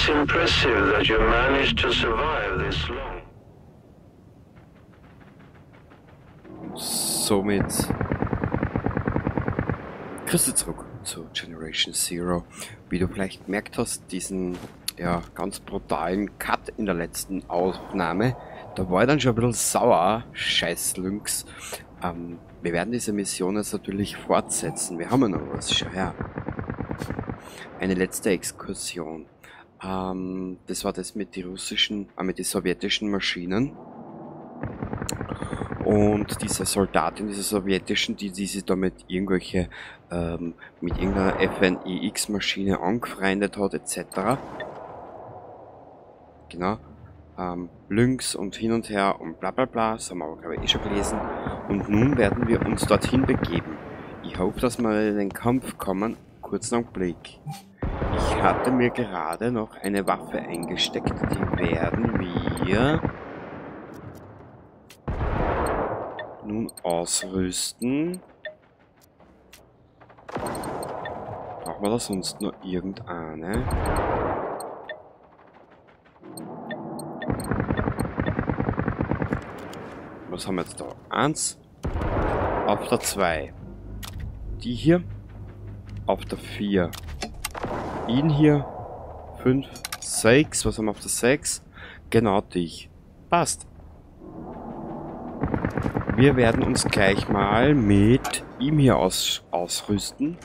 It's impressive that you managed to survive this long. Somit grüß dich zurück zu Generation Zero. Wie du vielleicht gemerkt hast, diesen ja, ganz brutalen Cut in der letzten Aufnahme, da war ich dann schon ein bisschen sauer. Scheiß Lynx. Wir werden diese Mission jetzt natürlich fortsetzen. Wir haben ja noch was, schau her. Eine letzte Exkursion. Das war das mit den russischen, mit den sowjetischen Maschinen. Und dieser Soldatin, dieser sowjetischen, die sich da mit irgendwelche, mit irgendeiner FNIX-Maschine angefreundet hat, et cetera. Genau. Lynx und hin und her und bla bla bla, das haben wir aber, glaub ich, eh schon gelesen. Und nun werden wir uns dorthin begeben. Ich hoffe, dass wir in den Kampf kommen. Kurzen Augenblick. Ich hatte mir gerade noch eine Waffe eingesteckt. Die werden wir nun ausrüsten. Brauchen wir da sonst noch irgendeine? Was haben wir jetzt da? 1. Auf der 2. Die hier. Auf der 4. Ihn hier. 5, 6. Was haben wir auf der 6? Genau dich. Passt. Wir werden uns gleich mal mit ihm hier ausstatten.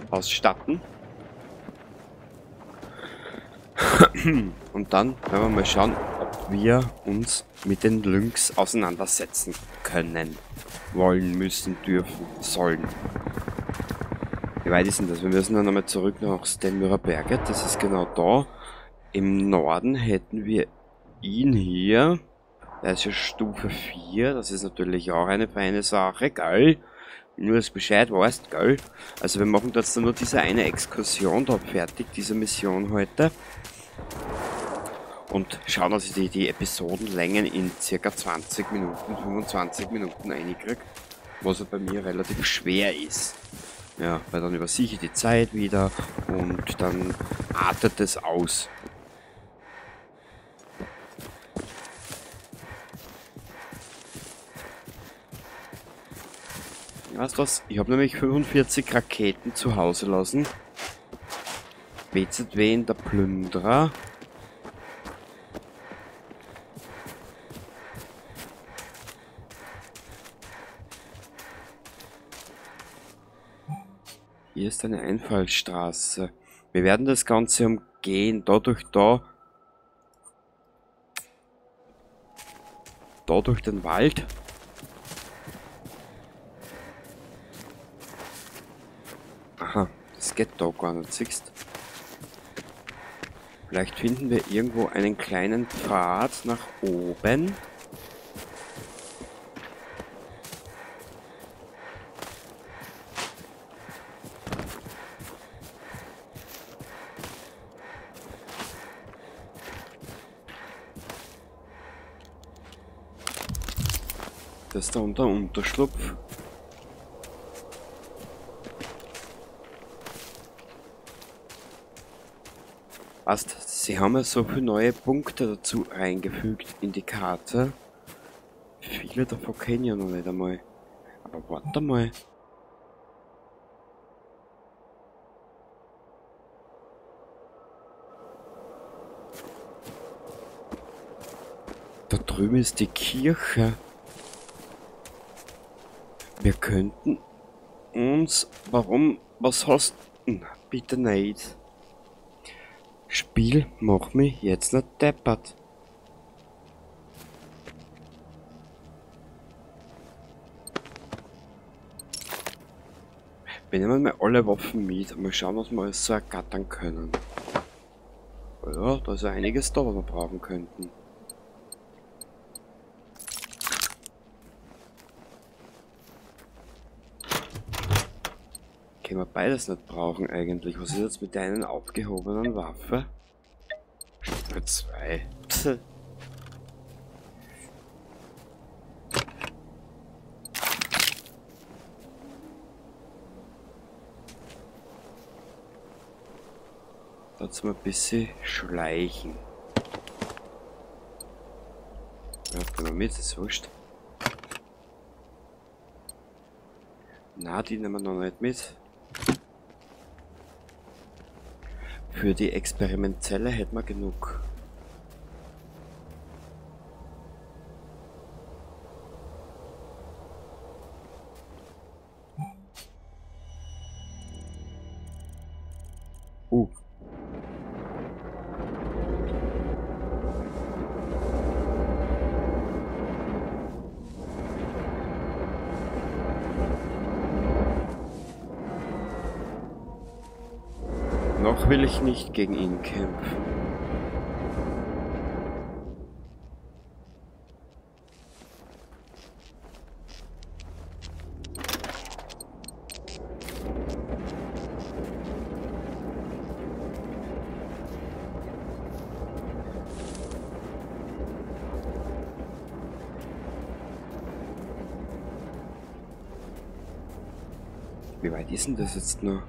Und dann werden wir mal schauen, ob wir uns mit den Lynx auseinandersetzen können, wollen, müssen, dürfen, sollen. Wie weit ist denn das? Wir müssen dann nochmal zurück nach Stenmyrer Berge. Das ist genau da. Im Norden hätten wir ihn hier. Der ist ja Stufe 4. Das ist natürlich auch eine feine Sache, gell? Nur, dass du Bescheid weißt, gell? Also wir machen jetzt nur diese eine Exkursion da fertig, diese Mission heute. Und schauen, dass ich die Episodenlängen in circa 20 Minuten, 25 Minuten reinkrieg, was ja bei mir relativ schwer ist. Ja, weil dann übersehe ich die Zeit wieder und dann artet es aus. Weißt du was? Ich hab nämlich 45 Raketen zu Hause lassen. BZW in der Plünderer. Hier ist eine Einfallstraße. Wir werden das Ganze umgehen. Dadurch da. Da durch den Wald. Aha, das geht da gar nicht, siehst du? Vielleicht finden wir irgendwo einen kleinen Pfad nach oben. Das ist da unter Unterschlupf. Passt, sie haben ja so viele neue Punkte dazu reingefügt in die Karte. Viele davon kenne ich ja noch nicht einmal. Aber warte mal. Da drüben ist die Kirche. Wir könnten uns... Warum? Was hast du? Na, bitte nicht. Spiel, mach mich jetzt nicht deppert. Wir nehmen mal alle Waffen mit und mal schauen, was wir alles so ergattern können. Ja, da ist ja einiges da, was wir brauchen könnten. Können wir beides nicht brauchen eigentlich. Was ist jetzt mit der einen aufgehobenen Waffe? Stufe 2. Pse. Dazu mal ein bisschen schleichen. Ja, nehmen wir mit, ist wurscht. Na, die nehmen wir noch nicht mit. Für die Experimentzelle hätten wir genug. Noch will ich nicht gegen ihn kämpfen. Wie weit ist denn das jetzt noch?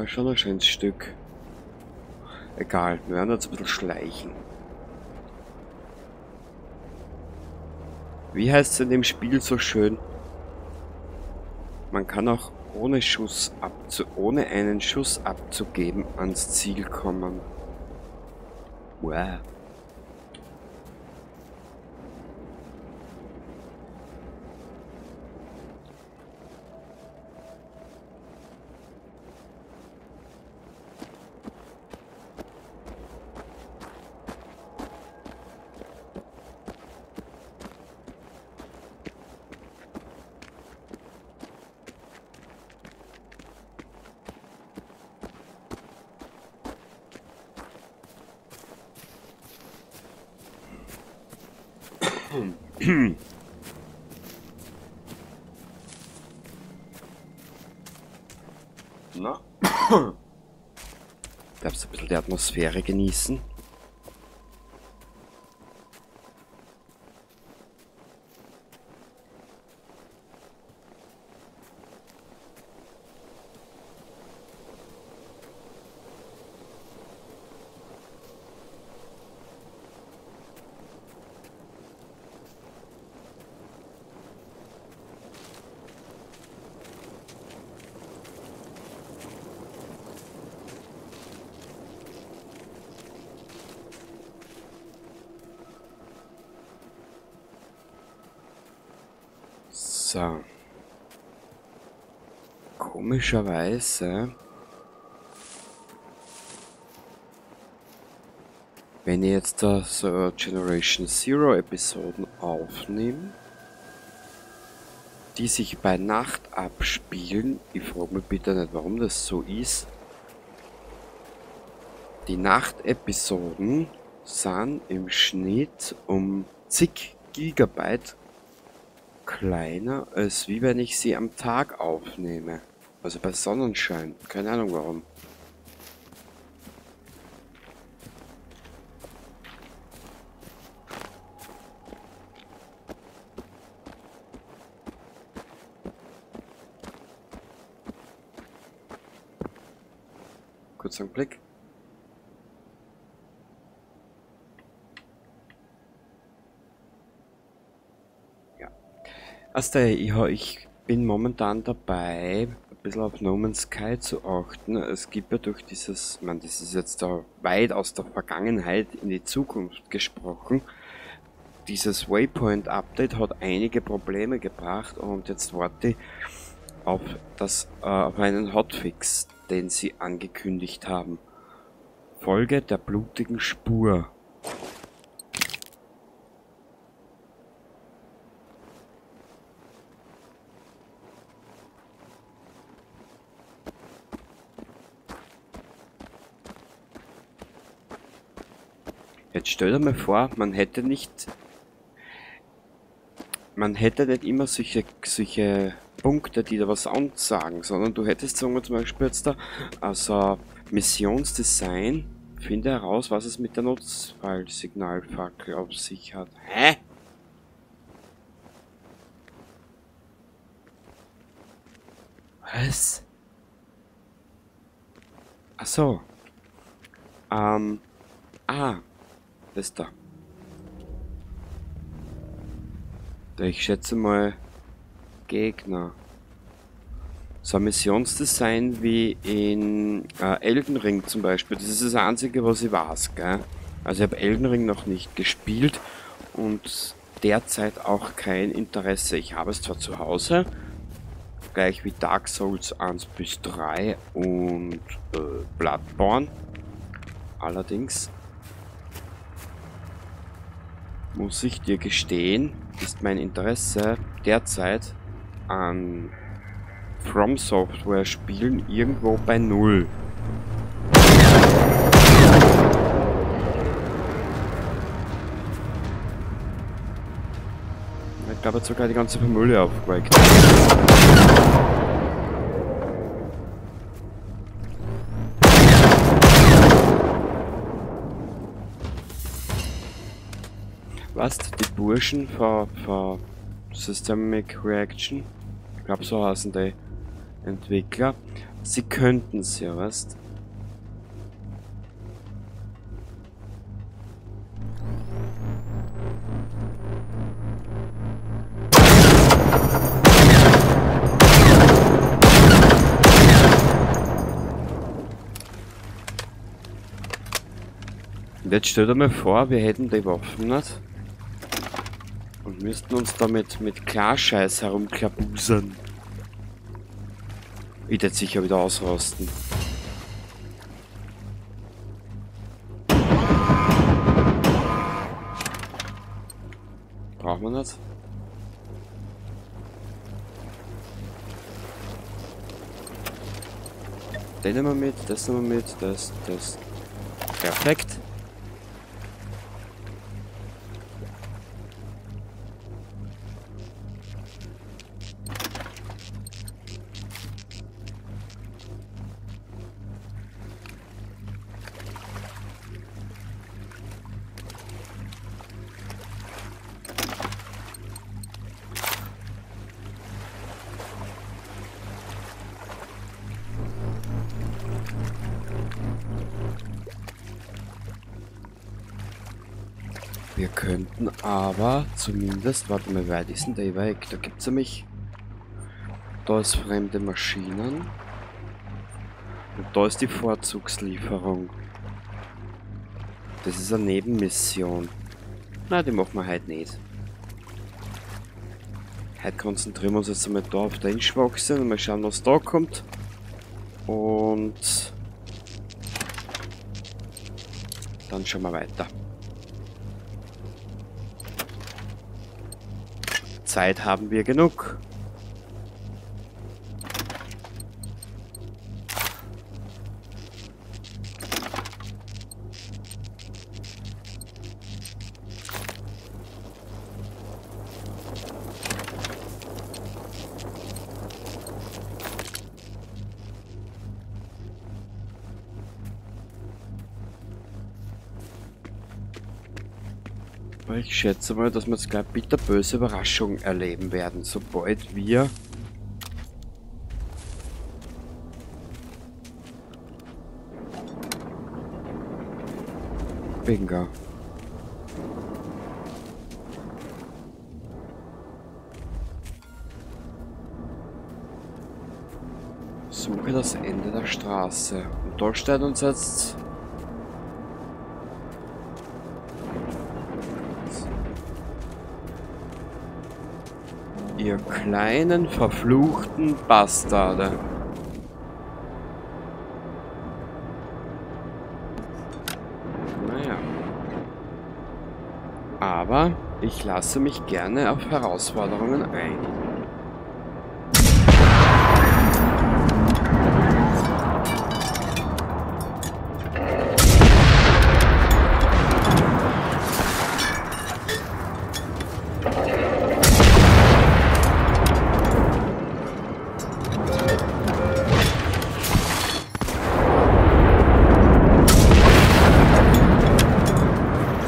Schon ein schönes Stück. Egal, wir werden jetzt ein bisschen schleichen. Wie heißt es in dem Spiel so schön? Man kann auch ohne einen Schuss abzugeben ans Ziel kommen. Wow. Na? Darfst du ein bisschen die Atmosphäre genießen? So. Komischerweise, wenn ich jetzt da so Generation Zero Episoden aufnehme, die sich bei Nacht abspielen, ich frage mich bitte nicht, warum das so ist. Die Nachtepisoden sind im Schnitt um zig Gigabyte kleiner, als wie wenn ich sie am Tag aufnehme. Also bei Sonnenschein. Keine Ahnung warum. Kurz einen Blick. Also ich bin momentan dabei, ein bisschen auf No Man's Sky zu achten. Es gibt ja durch dieses, ich meine, das ist jetzt da weit aus der Vergangenheit in die Zukunft gesprochen, dieses Waypoint-Update hat einige Probleme gebracht und jetzt warte ich auf, auf einen Hotfix, den sie angekündigt haben. Folge der blutigen Spur. Jetzt stell dir mal vor, man hätte nicht immer solche Punkte, die da was ansagen, sondern du hättest, sagen wir zum Beispiel jetzt da, also Missionsdesign, finde heraus, was es mit der Notfallsignalfackel auf sich hat. Hä? Was? Ach so. Ah, das da. Ich schätze mal Gegner. So ein Missionsdesign wie in Elden Ring zum Beispiel. Das ist das Einzige, was ich weiß, gell? Also ich habe Elden Ring noch nicht gespielt und derzeit auch kein Interesse. Ich habe es zwar zu Hause, gleich wie Dark Souls 1 bis 3 und Bloodborne. Allerdings muss ich dir gestehen, ist mein Interesse derzeit an From Software Spielen irgendwo bei 0. Ich glaube, jetzt sogar die ganze Familie aufgeweckt. Was? Die Burschen von Systemic Reaction? Ich glaube, so heißen die Entwickler. Sie könnten's ja, weißt? Und jetzt stell dir mal vor, wir hätten die Waffen nicht. Und müssten uns damit mit Klarscheiß herumklabusern. Ich werde sicher wieder ausrasten. Braucht man das? Den nehmen wir mit, das nehmen wir mit, das, das. Perfekt. Wir könnten aber zumindest, warte mal, wie weit ist denn der weg? Da gibt's nämlich, da ist fremde Maschinen und da ist die Vorzugslieferung. Das ist eine Nebenmission. Na, die machen wir heute nicht. Heute konzentrieren wir uns jetzt einmal da auf den Schwachsinn und mal schauen, was da kommt. Und dann schauen wir weiter. Zeit haben wir genug. Ich schätze mal, dass wir jetzt gleich bitterböse Überraschung erleben werden, sobald wir Bingo. Suche das Ende der Straße. Und da steht uns jetzt ihr kleinen, verfluchten Bastarde. Naja. Aber ich lasse mich gerne auf Herausforderungen ein.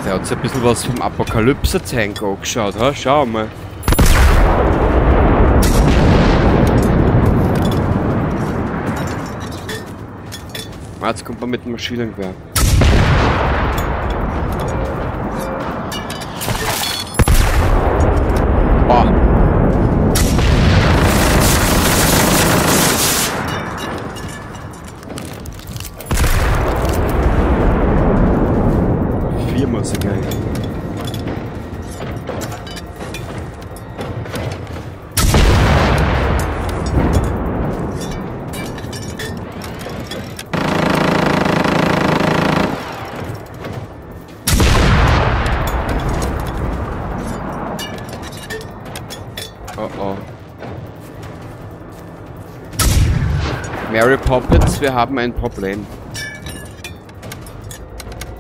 Hat sich ein bisschen was vom Apokalypse-Tank angeschaut, ha? Schau mal. Jetzt kommt man mit dem Maschinengewehr. Oh oh. Mary Poppins, wir haben ein Problem.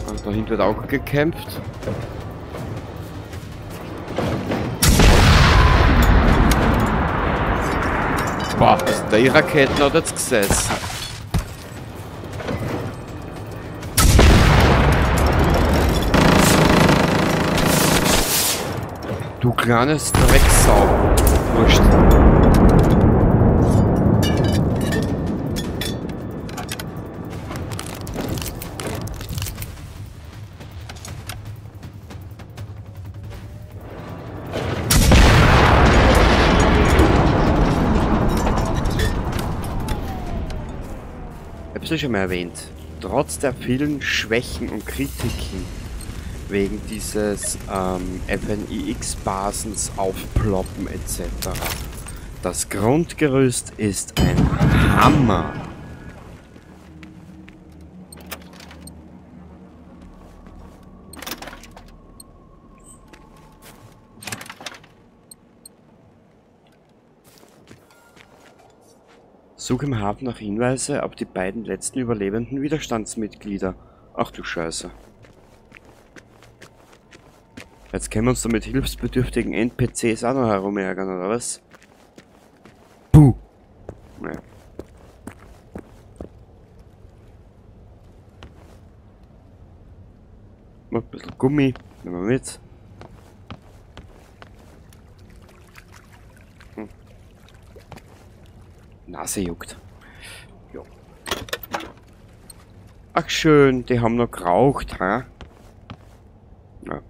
Und da hinten wird auch gekämpft. Boah, die Raketen hat jetzt gesessen. Du kleines Drecksau. Wurscht. Ich habe es schon mal erwähnt, trotz der vielen Schwächen und Kritiken wegen dieses FNIX-Basens aufploppen etc. Das Grundgerüst ist ein Hammer. Suche im Hafen nach Hinweise auf die beiden letzten überlebenden Widerstandsmitglieder. Ach du Scheiße. Jetzt können wir uns da mit hilfsbedürftigen NPCs auch noch herumärgern, oder was? Puh. Naja. Noch ein bisschen Gummi, nehmen wir mit. Nase juckt. Jo. Ach schön, die haben noch geraucht, ha? Ja.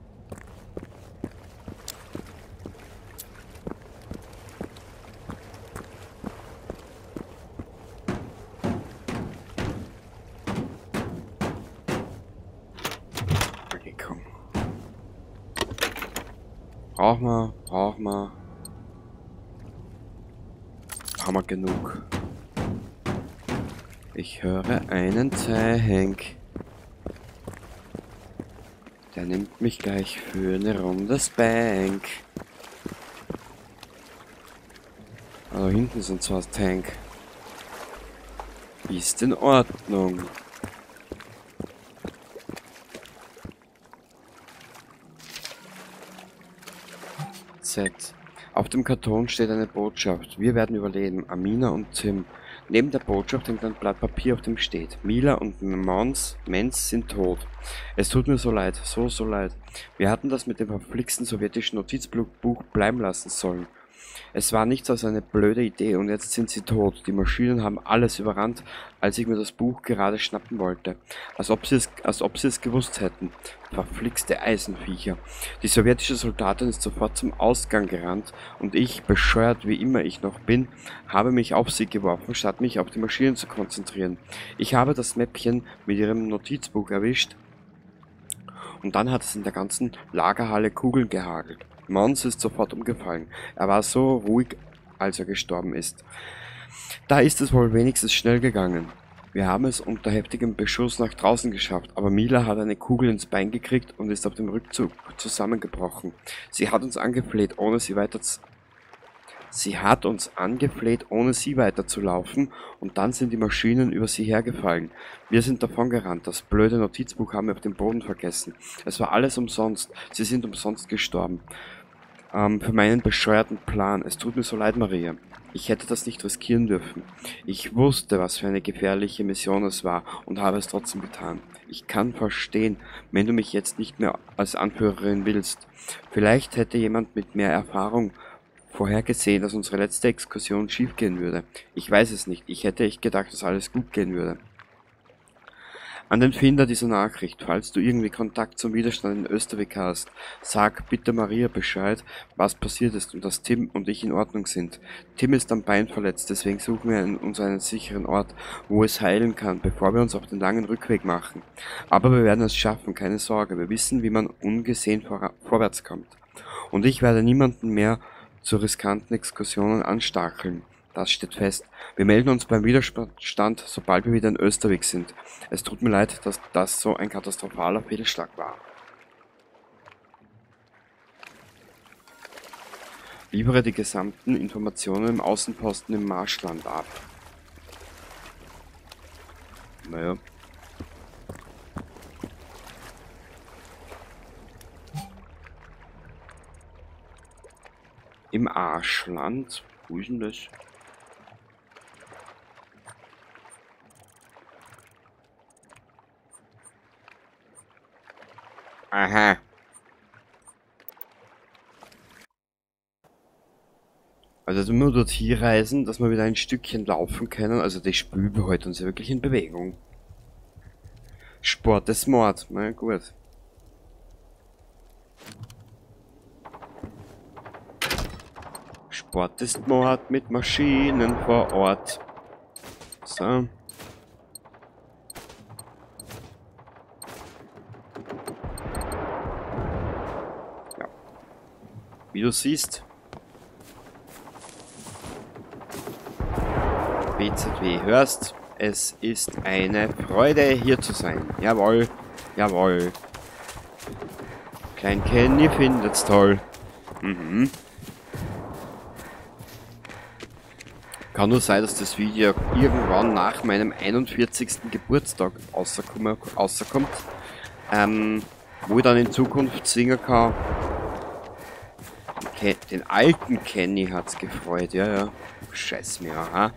Okay, komm. Brauchen wir, brauchen wir. Haben wir genug. Ich höre einen Tank. Der nimmt mich gleich für eine Runde Spank. Also hinten sind zwar Tank. Ist in Ordnung. Z. Auf dem Karton steht eine Botschaft. Wir werden überleben. Amina und Tim. Neben der Botschaft hängt ein Blatt Papier, auf dem steht: Mila und Mens sind tot. Es tut mir so leid, so, so leid. Wir hatten das mit dem verflixten sowjetischen Notizbuch bleiben lassen sollen. Es war nichts als eine blöde Idee und jetzt sind sie tot. Die Maschinen haben alles überrannt, als ich mir das Buch gerade schnappen wollte. Als ob sie es gewusst hätten. Verflixte Eisenviecher. Die sowjetische Soldatin ist sofort zum Ausgang gerannt und ich, bescheuert wie immer ich noch bin, habe mich auf sie geworfen, statt mich auf die Maschinen zu konzentrieren. Ich habe das Mäppchen mit ihrem Notizbuch erwischt und dann hat es in der ganzen Lagerhalle Kugeln gehagelt. Mons ist sofort umgefallen. Er war so ruhig, als er gestorben ist. Da ist es wohl wenigstens schnell gegangen. Wir haben es unter heftigem Beschuss nach draußen geschafft, aber Mila hat eine Kugel ins Bein gekriegt und ist auf dem Rückzug zusammengebrochen. Sie hat uns angefleht, ohne sie weiterzulaufen, und dann sind die Maschinen über sie hergefallen. Wir sind davongerannt, das blöde Notizbuch haben wir auf dem Boden vergessen. Es war alles umsonst, sie sind umsonst gestorben. Für meinen bescheuerten Plan. Es tut mir so leid, Maria. Ich hätte das nicht riskieren dürfen. Ich wusste, was für eine gefährliche Mission es war und habe es trotzdem getan. Ich kann verstehen, wenn du mich jetzt nicht mehr als Anführerin willst. Vielleicht hätte jemand mit mehr Erfahrung vorhergesehen, dass unsere letzte Exkursion schiefgehen würde. Ich weiß es nicht. Ich hätte echt gedacht, dass alles gut gehen würde. An den Finder dieser Nachricht, falls du irgendwie Kontakt zum Widerstand in Östervik hast, sag bitte Maria Bescheid, was passiert ist und dass Tim und ich in Ordnung sind. Tim ist am Bein verletzt, deswegen suchen wir uns einen sicheren Ort, wo es heilen kann, bevor wir uns auf den langen Rückweg machen. Aber wir werden es schaffen, keine Sorge, wir wissen, wie man ungesehen vorwärts kommt. Und ich werde niemanden mehr zu riskanten Exkursionen anstacheln. Das steht fest. Wir melden uns beim Widerstand, sobald wir wieder in Östervik sind. Es tut mir leid, dass das so ein katastrophaler Fehlschlag war. Liefere die gesamten Informationen im Außenposten im Marschland ab. Naja. Im Arschland? Wo ist denn das? Aha. Also nur dort hier reisen, dass wir wieder ein Stückchen laufen können. Also die Spül hält uns ja wirklich in Bewegung. Sport ist Mord. Na gut. Sport ist Mord mit Maschinen vor Ort. So. Ja. Wie du siehst. BZW hörst, es ist eine Freude hier zu sein. Jawohl, jawohl. Klein Kenny findet's toll. Mhm. Kann nur sein, dass das Video irgendwann nach meinem 41. Geburtstag rauskommt, wo ich dann in Zukunft singen kann. Den alten Kenny hat's gefreut, ja, ja. Scheiß mir, aha.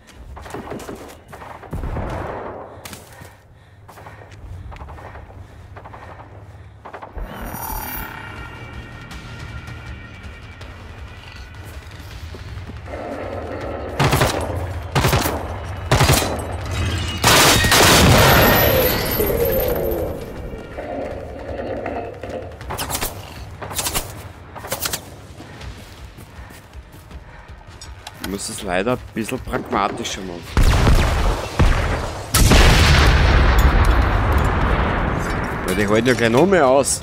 Ich muss es leider ein bisschen pragmatischer machen. Weil die halten ja gleich noch mehr aus.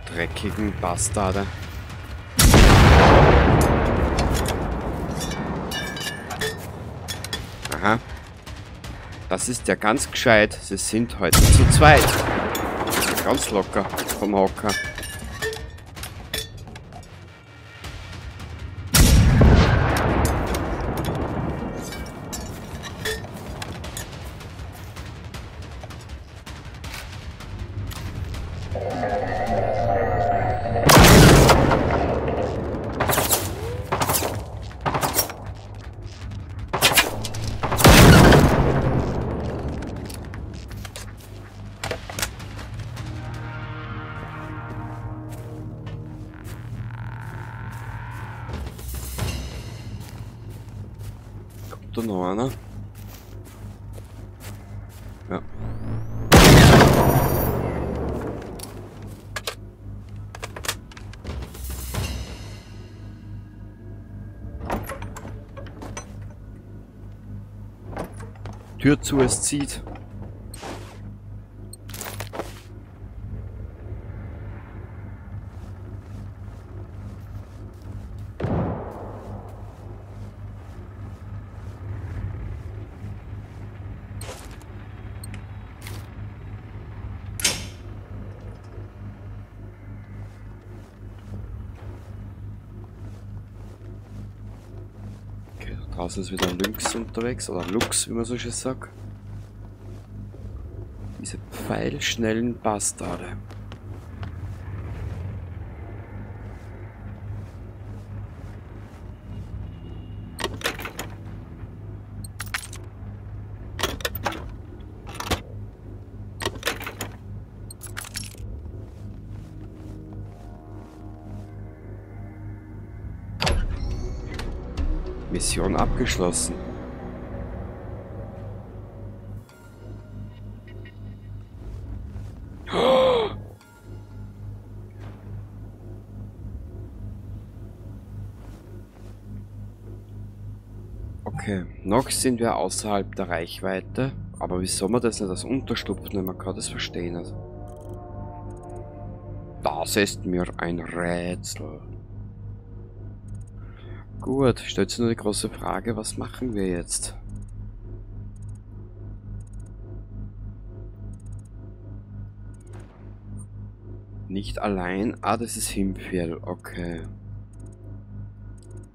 Dreckigen Bastarde. Aha. Das ist ja ganz gescheit. Sie sind heute zu zweit. Ganz locker vom Hocker. Da noch einer. Ja. Tür zu, es zieht. Draußen ist wieder ein Lynx unterwegs, oder Lux, wie man so schön sagt. Diese pfeilschnellen Bastarde. Mission abgeschlossen. Okay, noch sind wir außerhalb der Reichweite, aber wie soll man das nicht als Unterschlupf nehmen? Man kann das verstehen. Also. Das ist mir ein Rätsel. Gut, stellt sich nur die große Frage, was machen wir jetzt? Nicht allein. Ah, das ist Himfjäll. Okay.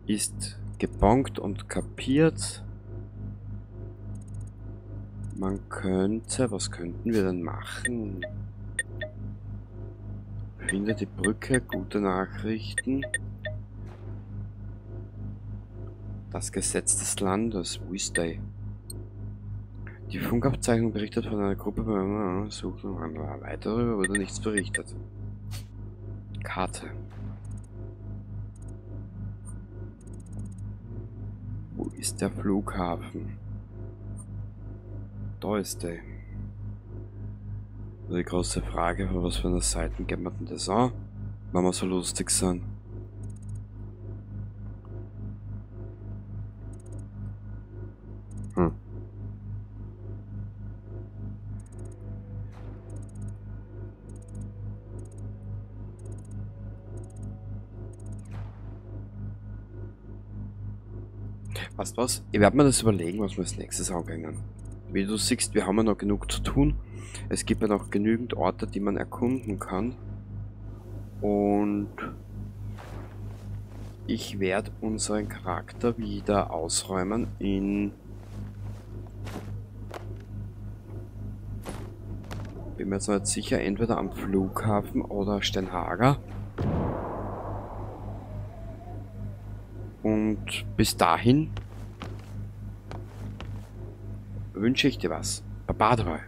Ist gebongt und kapiert. Man könnte... Was könnten wir denn machen? Finde die Brücke. Gute Nachrichten. Das Gesetz des Landes. Wo ist der? Die Funkaufzeichnung berichtet von einer Gruppe beim Suchen weiter darüber wurde nichts berichtet. Karte. Wo ist der Flughafen? Da ist der. Die große Frage, von was für einer Seite geht man denn das an, wenn wir so lustig sind? Weißt du was? Ich werde mir das überlegen, was wir als nächstes angehen. Wie du siehst, wir haben ja noch genug zu tun. Es gibt ja noch genügend Orte, die man erkunden kann. Und ich werde unseren Charakter wieder ausräumen in... Bin mir jetzt noch nicht sicher, entweder am Flughafen oder Steinhager. Und bis dahin wünsche ich dir was. Baba dabei.